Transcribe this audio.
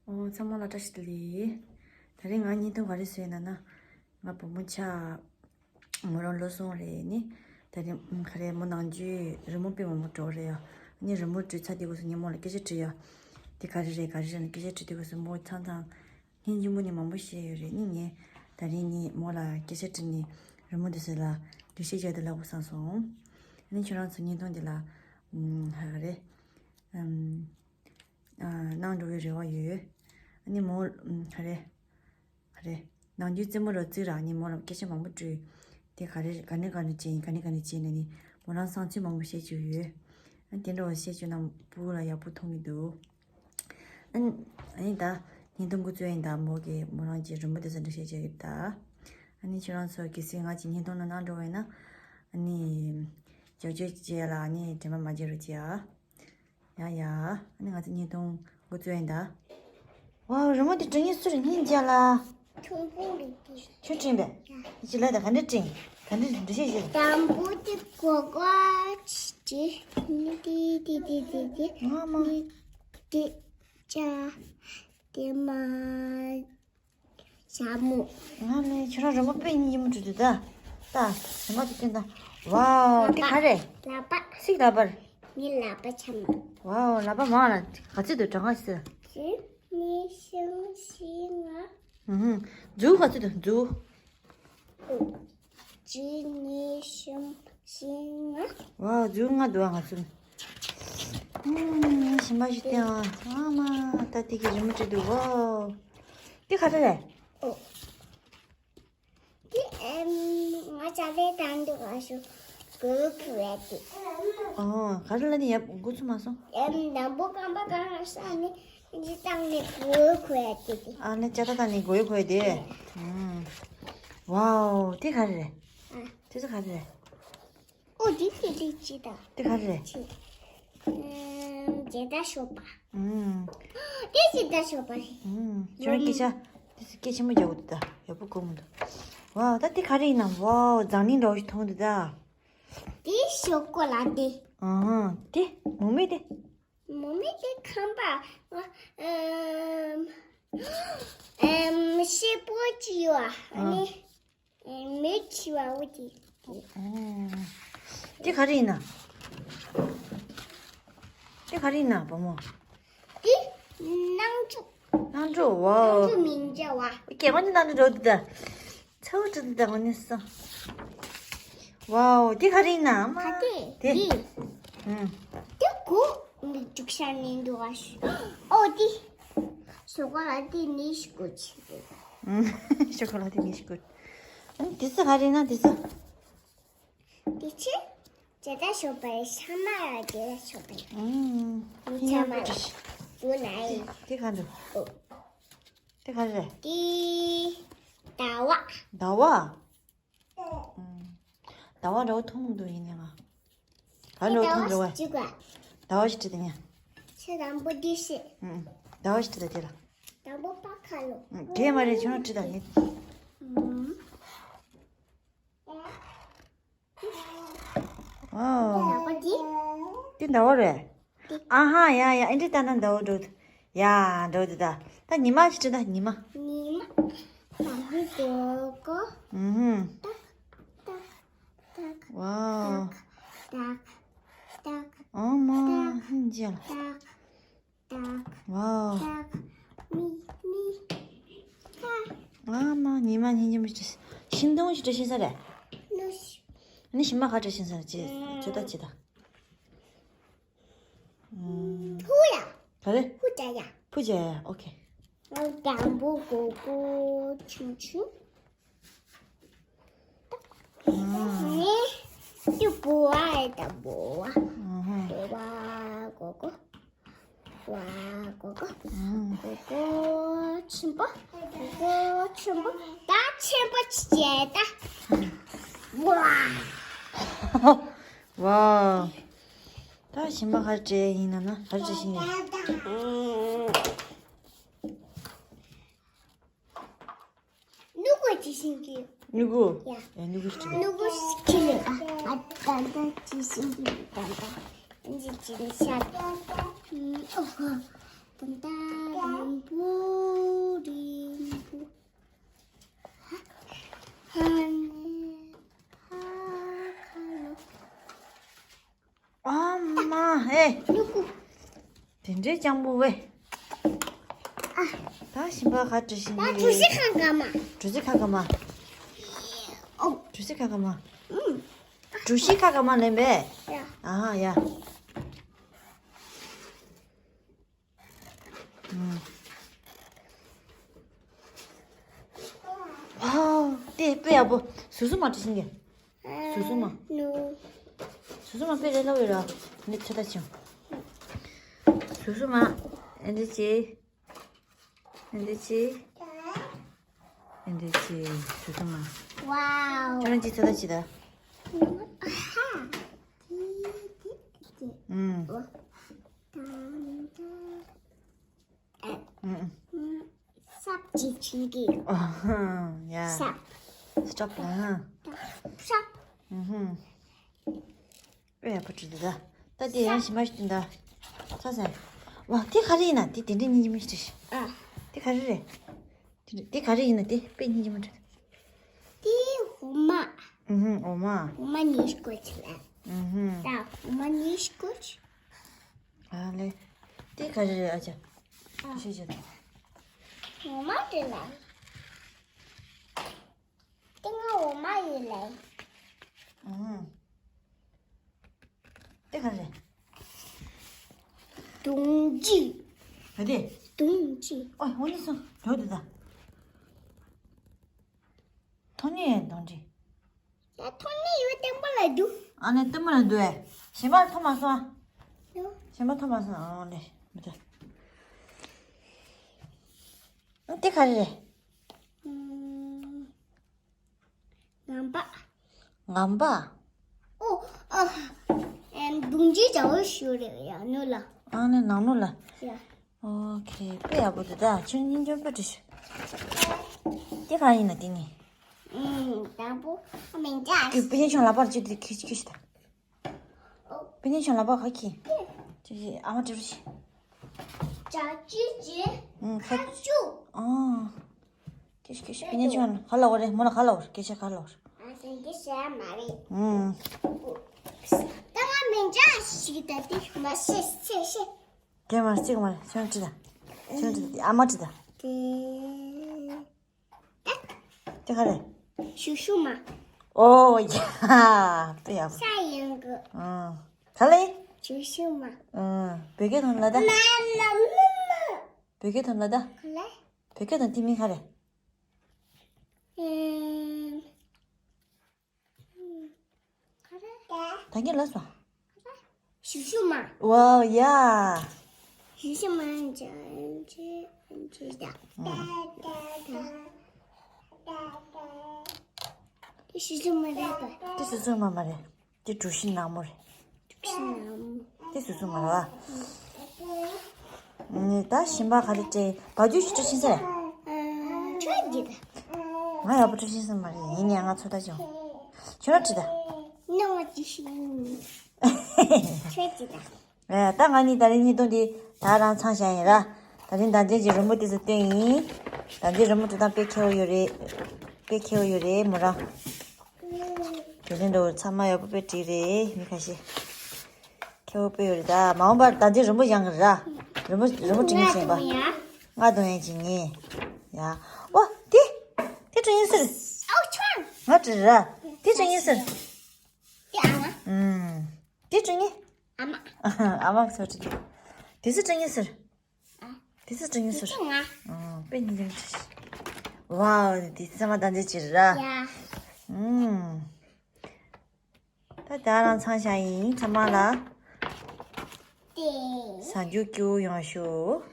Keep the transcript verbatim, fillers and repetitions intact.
ཨོ། ཚང་མ་ལ་བཀྲ་ཤིས་བདེ་ལེགས། ད་རིང་ང་བརྙན་ཐུང་ག་རེ་བཟོས་ཡིན་ན་ན། ང་བུ་མོ་ཆགས། མོ་རང་ལོ་གསུམ་རེད་ནི། ད་རིང་ག་རེ་མོ་ནང་རྒྱུ་རི་མོ་དཔེ་མང་པོ་འགྲོ་རེད་ཡ། ནི་རི་མོ་འབྲི་ཚར་དུས་སྐབས་སུ་ངས་མོ་ལ་སྐད་ཆ་དྲིས་ཡ། དེ་ག་རེ་རེད་ག་རེ་རེད་ལ་སྐད་ཆ་དྲིས་དུས་སྐབས་སུ་མོ་ཚང་ཚང་སྙིང་རྗེ་མོ་ནི་མང་པོ་བཤད་ཡོད་རེད། ནི་ངས་ད་རིང་ནི་མོ་ལ་སྐད་ཆ་དྲིས་ནི་རི་མོ་དེ་ཚོ་ལ་འགྲེལ་བཤད་རྒྱག་དུས་ལབ་དགོས་བསམ་སོང་། ནི་ཁྱོད་རང་ཚོ་བརྙན་ཐུང་འདི་ལ་ཧ་ག་རེ་གནང་འགྲོ་བའི་རེ་བ་ཡོད། ནི་མོ་ག་རེ། ཨ་རེ། ནང་རྒྱུ་རྩེད་མོ་རོ་རྩིས་རག་ནི་མོ་ལ་སྐད་ཆ་མང་པོ་དྲིས། དེ་ག་རེ་ག་ནས་ག་ནས་བྱས་ཡིན་ག་ནས་ག་ནས་བྱས་ནས་ནི་མོ་རང་བསམ་ཚུལ་མང་པོ་བཤད་བཅུག་ཡོད། ཨ་དེ་འདྲ་བ་བཤད་བཅུག་ན་སྤུ་གུ་ལ་ཡག་པོ་མཐོང་གི་འདུག་ཨ་ནི་ཨ་ནི་ད་བརྙན་ཐུང་འགོ་བཙུགས་ཡིན་ད་མོ་གིས་མོ་རང་གི་རི་མོ་དེ་ཚོ་འདྲ་བཤད་བྱས་ཡོད་ད། ཨ་ནི་ཁྱོད་རང་ཚོ་གལ་སྲིད་ང་གི་བརྙན་ཐུང་ནང་གནང་འགྲོ་བ་ཡིན་ན་ཨ་ནི་ཅོག་ཅོག་བྱས་ལ་ཨ་ནི་དྲན་པ་མ་བརྗེད་རོགས་བྱས་ཨ། ཡ་ཡ། ཨ་ནི་ང་ཚོ་བརྙན་ཐུང་འགོ་བཙུགས་ཡིན་ད། ཝའོ། རི་མོ་དེ་འབྲི་མཁན་སུ་རེད། སྙིང་རྗེ་ལ། ཁྱུང་པོ་རེད་དེ། ཁྱོད་བྲིས་པས། ཡ། ཅི་ལ་ད་ག་འདྲ་བྲིས། ག་འདྲ་འབྲི་ཤེས་ཤེས། དང་པོ་དེ་གོ་ག་ཅི་བྲིས། ནི་དེ་དེ་དེ་དེ་དེ། ང་མ། ནི་དེ་ཅ། དེ་མ། ཞྭ་མོ། ང་ནི་ཁྱོད་རང་རི་མོ་དཔེ་སྙིང་རྗེ་མོ་འབྲི་འདུག་ད། ད་རི་མོ་དེ་སྟོན་ད། ཝའོ། དེ་ག་རེ། ལག་པ། སིག་ལག་པར། ངའི་ལག་པ་ཆག་མ། ཝའོ། ལག་པ་མང་ལ་ག་ཚོད་འདུག་གྲངས་ཀ་ཤི། གཅིག་གཉིས་གསུམ་བཞི་ལྔ། ཨུ་ཧུམ། མཛུབ་ག་ཚོད་འདུག་མཛུབ། གཅིག་གཉིས་གསུམ་བཞི་ལྔ། ཝའོ། མཛུབ་ལྔ་འདུག་ཨ་ང་ཚོ། ཨུམ། ཞིམ་པ་ཞིག་སྟེར་ཨ། ཨ་མ། ད་དེ་གི་རི་མོ་བྲིས་འདུག་ཝའོ། དེ་ག་རེ་རེད། ཨོ། དེ་ཨེམ། ང་ཅ་ལག་བཏང་འདུག་ཨ་ཤོ། གོས་གོས་ཡ་དེ། ཨོ། ག་རེ་ལ་ནི་ཡབ་འགོ་ཚུགས་མ་སོང་། ཨེམ། དང་པོ་རྐང་པ་གང་ས་ནི་འདི་བཏང་ནས་གོས་གོས་ཡ་དེ་དེ། ཨ་ནི་ཅ་ལག་བཏང་ནས་གོས་གོས་ཡ་དེ། ཨུམ། ཝའོ། དེ་ག་རེ་རེད། ཨ། དེ་ཚོ་ག་རེ་རེད། ཨོ་དེ་དེ་དེ་ཅི་ད། དེ་ག་རེ་རེད། ཅི། ཨེམ། ཇི་ལྟར་ཤོག་པ། ཨུམ། དེ་ཇི་ལྟར་ཤོག་པ་རེད། ཨུམ། ཁྱོད་རང་སྐད་ཆ་དེ་ཚོ་སྐད་ཆེན་པོ་རྒྱག་དགོས་འདུག་ད་ཡག་པོ་གོ་མི་འདུག་ཝའོ། ད་དེ་ག་རེ་ཡིན་ནམ། ཝའོ། འཛམ་གླིང་འདྲ་བོ་ཞིག་མཐོང་འདུག་ད། དེ་ཤོག་གུ་ལ་དེ། ཨ་ཧ། དེ་མུ་མེད་དེ། མུ་མེད་དེ་ཁམ་པ། ཨེམ། ཨེམ། ཤེལ་པོ་ཅི་ཡོད་ཨ་ཨ། ནི། མེ་ཁྱི་བ་འོ་དེ། དེ་ག་རེ་ཡིན་ན། དེ་ག་རེ་ཡིན་ན་བུ་མོ། དེ་ནང་ཆུ། ནང་ཆུ་ཝའོ། ནང་ཆུ་མིང་བྱ་བ། ཀྱེ་ང་ནི་ནང་ཆུ་འགྲོ་འདི་ད། ཚ་བོ་འགྲོ་འདི་ད་ང་ནི་ས། ཝའོ། དེ་ག་རེ་ཡིན་ན་མ། ག་དེ། དེ། དེ། ཨུམ། དེ་གོ་མི་འཇུག་ཤར་ནས་འདུག་ཨ་ཤུ། ཨོ་དེ། ཤོ་ཀ་ལ་དེ་ནི་ཤི་གོ་ཆི་དེ། ཤོ་ཀ་ལ་དེ་ནི་ཤི་གོ། ཨ་ནི་དེ་ཚོ་ག་རེ་ཡིན་ན་དེ་ཚོ། དེ་ཆེ། ཇ་ད་ཞོགས་པའི་ཤ་མ་ཡ་ཇ་ད་ཞོགས་པའི། ཨང་། མི་ཚ་མ་ལ་དུ་ན་ཡི། དེ་ག་འདུག་ཨོ། དེ་ག་རེད། དེ་ཟླ་བ། ཟླ་བ། ཨང་། ཟླ་བ་འདྲ་བོ་མཐོང་འདུག་ཡིན་ནའང་། ག་འདྲ་བོ་མཐོང་འདུག་བས། ཟླ་བ་ཞིག་བྲིས་ཏེ་ཉན། ཆེ་དང་པོ་དེ་ཤེས། ཨང་། ཟླ་བ་ཞིག་བྲིས་ཏེ་དེ་ལ། དང་པོ་པ་ཁ་ལོ། ཨང་། དེ་མ་རེད་ཁྱོད་རང་བྲིས་དང་ཉན། ཨང་། ཨོ། ཟླ་བ་འདི། འདི་ཟླ་བ་རེད། འདི། ཨ་ཧ། ཡ་ཡ། ཨེ་འདྲ་ལྟ་ན་ཟླ་བ་འགྲོ་འདུག་ཡ་འགྲོ་འདུག་ད། ད་ཉི་མ་ཞིག་བྲིས་ད་ཉི་མ། ཉི་མ། ཟླ་བ་འགྲོ་གོ། ཨུ་ཧུ། ཏག་ཏག་ཏག་ཝའོ། ཏག་ཏག་ཏག་ཨོ་མ། ཏག་ཧིན་ཇི་ལ། ཏག་ཏག་ཝའོ། ཏག་མི་མི། ཏག་ཨ་མ། ཉི་མ་ཉི་ཉི་མི་བྲིས། ཤིང་སྡོང་ཞིག་བྲིས་ཤིང་ས་རེད། ནུ་ཤི། ནི་ཤིང་མ་ཁ་བྲིས་ཤིང་ས་རེད་ཅེས་ཅོ་ད་ཅི་ད། ཧུ་ཡ། ག་རེ། ཧུ་ཅ་ཡ། ཕུ་ཅ་ཡ། ཨོ་ཁེ། དང་པོ་གོ་གོ་ཆུང་ཆུང་། ཨ། ནི། དེ་བོ་བ་ཨེ་ད་བོ་བ། ཨ་ཧ། བོ་བ་གོ་གོ། བ་གོ་གོ། ཨ། གོ་གོ་ཆེན་པོ། གོ་གོ་ཆེན་པོ། ད་ཆེན་པོ་ཆེ་ཆེ་ད། ཝ། ཝ། ད་ཞིམ་པ་ག་རེ་སྤྲད་ཡིན་ན་ན་ག་རེ་སྤྲད་ཤིང་ཡ། ནུ་གོ་ཅི་ཤིང་གི། ནུ་གོ། ཡ། ཡ་ནུ་གོ་ཤིང་། ནུ་གོ་ཤིང་ལ་ཨ་ད་ད་ཅི་ཤིང་གི་ད་ད། འདི་ཅི་ནི་ཤ། ཨོ་ཧོ། ད་ད་རང་བུ། འདྲེ་སྤྱང་པོ་ཝེ། ད་ཞིམ་པ་ག་འདྲ་ཞིག་ད་འདུག་གྲུ་བཞི་ཁ་ག་མ། གྲུ་བཞི་ཁ་ག་མ། ཨོ། གྲུ་བཞི་ཁ་ག་མ། ཨུམ། གྲུ་བཞི་ཁ་ག་མ་ལེན་པས། ཡ། ཨ་ཧ་ཡ། ཨུམ། ཝའོ། དེ་དཔེ་ཡག་པོ། ཟུར་ཟུར་མ་འདྲ་ཞིག་གི། ཟུར་ཟུར་མ། ཟུར་ཟུར་མ་དཔེ་རེ་ལ་བའི་ར། ནི་ཚོད་ལྟ་བྱུང་། ཟུར་ཟུར་མ། ཨེ་འདྲ་ཅི། ཨེ་འདྲ་ཅི། ཨེ་འདྲ་ཅི། ཟུར་ཟུར་མ། ཝའོ། ཁྱོད་རང་ཅི་ཚོད་ལྟ་བྱེད་ད། ཨུམ། ཨུམ། སྲབ་ཅིག་བྱེད་ཀྱི། ཨ་ཧ་ཡ། སྲབ། སྲབ་ལ་ཧ། སྲབ། ཨུ་ཧུ། ཨེ་ཡ་པ་ཁྲི་ད། ད་དེ་ཡང་ཞིམ་པ་ཞིག་ད། ཚ་ཟེར། ཝ་དེ་ག་རེ་ཡིན་ན་དེ་དེ་འདྲའི་སྙིང་རྗེ་མི་ཞིག་རེད། ཨ། དེ་ག་རེ་རེད། དེ་དེ་ག་རེ་ཡིན་ན་དེ་དཔེ་སྙིང་རྗེ་མི་འདྲ། དེ་འོ་མ། ཨུ་ཧུ་འོ་མ། འོ་མ་ནི་སྐོལ་ཆི་ལ། ཨུ་ཧུ། ད་འོ་མ་ནི་སྐོལ་ཆི། ཨ་ལེ། དེ་ག་རེ་རེད་ཨ་ཅག་ཨ། ཤེས་བྱ་དང་། ངོ་མ་དེ་ལ། དེ་ང་འོ་མ་ཡིན་ལེ། ཨུམ། དེ་ག་རེ། དུང་ཅི། ག་དེ། དུང་ཅི། ཨོ་འོ་ནི་སོང་འགྲོ་དེ་ད། ཐོ་ནི་དུང་ཅི། ཡ་ཐོ་ནི་ཡོད་བརྟན་པོ་ལ་འདུག་ཨ་ནི་བརྟན་པོ་ལ་འདུག་ཨེ། གཞན་པ་ཐོ་མ་སོང་ཨ། ཡོ། གཞན་པ་ཐོ་མ་སོང་ཨ་ཨོ་ནི་མི་ཐོ། ཨ་དེ་ག་རེ་རེད། ངམ་པ། ངམ་པ། ཨོ། ཨ། ཨེམ་དུང་ཅི་བྱ་བ་ཞུ་རེད་ཡ་ནུ་ལ། ཨ་ནི་ནང་ནུ་ལ། ཡ། ཨོ་ཁེ་དཔེ་ཡག་པོ་འདུག་ད་ཁྱོད་སྙིང་རྗེ་དཔེ་འདྲ་ཞིག་དེ་ག་ཡིན་ན་དེ་ནི། ཨུམ་དང་པོ་མིང་ཅག་ཁྱོད་དཔེ་རྙིང་ཆུང་ལག་པར་ཅིག་དེ་ཁྱི་ཁྱི་ཞིག་ད། དཔེ་རྙིང་ཆུང་ལག་པ་ག་ཁྱི། ཅི་ཞིག་ཨ་མ་དྲི་རུ་ཞིག་ཅག་ཅི་ཅི། ཨུམ་ཁ་ཁ་ཅུ། ཨོ། ཁྱི་ཁྱི་དཔེ་རྙིང་ཆུང་ག་ལ་བ་རེད་མོ་ལ་ག་ལ་བ་རེད་སྐད་ཆ་ག་ལ་བ་རེད། ཨ་དེ་འདི་ཟེར་མ་རེད། ཨུམ། ད་ང་མིང་ཅག་ཞིག་ད་དེ་མ་ཤེས་ཤེས་ཤེས། དེ་མ་གཅིག་མ་རེད་ཁྱོད་ཁྲིད་ད། ཁྱོད་ཁྲིད་ད་ཨ་མ་ཁྲིད་ད། དེ། དེ་ག་རེད། ཞུ་ཞུ་མ། ཨོ་ཡ། དཔེ་ཡག་པོ། ས་ཡིན་གི། ཨང་། ག་ལེ། ཞུ་ཞུ་མ། ཨང་། བོད་སྐད་དང་ལ་ད། མ་མ་མ་མ། བོད་སྐད་དང་ལ་ད། ག་ལེ། བོད་སྐད་དང་དེ་མིང་ག་རེད། ཨེམ། ད་གིན་ལ་སོང་། ཞུ་ཞུ་མ། ཝའོ་ཡ། ཞུ་ཞུ་མ་ཅི་ཅི་ཅི་ད། ད་ད་ད། ད་ད། ཞུ་ཞུ་མ་རེད་པ། དེ་ཞུ་ཞུ་མ་མ་རེད། དེ་གྲུ་བཞི་ནག་མོ་རེད། དེ་སུ་སུ་མ་རེད་བ། ནི་ད་ཞིམ་པ་ག་རེ་སྤྲད་བ་རྒྱུ་ཞིག་སྤྲད་ཕྱིན་ས་རེད། ཁྱོད་ཀྱིས་ད། ང་ཡག་པོ་སྤྲད་ཕྱིན་ས་མ་རེད་ཡིན་ནའི་ང་ཚོ་ད་ཅུང་། ཁྱོད་རང་ཁྲིད་ད། ནོ་ཅི་ཤི། ཁྱོད་ཀྱིས་ད། ད་ང་ནི་ད་རིང་ཉིས་སྟོང་འདི་ད་རང་ཚང་བཞག་ཡིན་ར། ད་རིང་ད་ལྟའི་གི་རི་མོ་དེ་ཚོ་སྟོན་ཡིན། ད་ལྟའི་རི་མོ་དེ་དང་དཔེ་ཁྱེར་བ་ཡོད་རེད། དཔེ་ཁྱེར་བ་ཡོད་རེད་མོ་རང་། དེ་ནས་འགྲོ་ཚང་མ་ཡག་པོ་དཔེ་བྲིས་རེད་མི་ཁ་ཤས། ཁྱེད་བོ་དཔེ་ཡོད་རེད་ད་མ་འོངས་པར་ད་འདི་རི་མོ་སྦྱང་གི་ར། རི་མོ་རི་མོ་བྲིས་ངེས་ཤེས་པ། ང་གཏོང་ཡ་ཅི་ངེས། ཡ། ཨོ་དེ། དེ་བྲིས་ཡིན་ཟེར། ཨའོ་ཆང་། ང་བྲིས་ར། དེ་བྲིས་ཡིན་ཟེར། དེ་ཨ་མ། ཨུམ། དེ་བྲིས་ངེས། ཨ་མ། ཨ་མ་ཚོ་བྲིས། དེ་ཚོ་བྲིས་ངེས་ཟེར། དེ་ཚོ་བྲིས་ངེས་ཟེར། ཨ། དཔེ་ཉིན་ལྟར་བྲིས། ཝའོ་དེ་ཚོ་མ་ད་འདི་བྲིས་ར། ཡ། ཨུམ། ད་ད་རང་ཚང་ཤ་ཡིན་ཚང་མ་ལ། ཏེ། གཟའ་མཇུག་སྐྱིད་པོ་ཡོང་ཤོག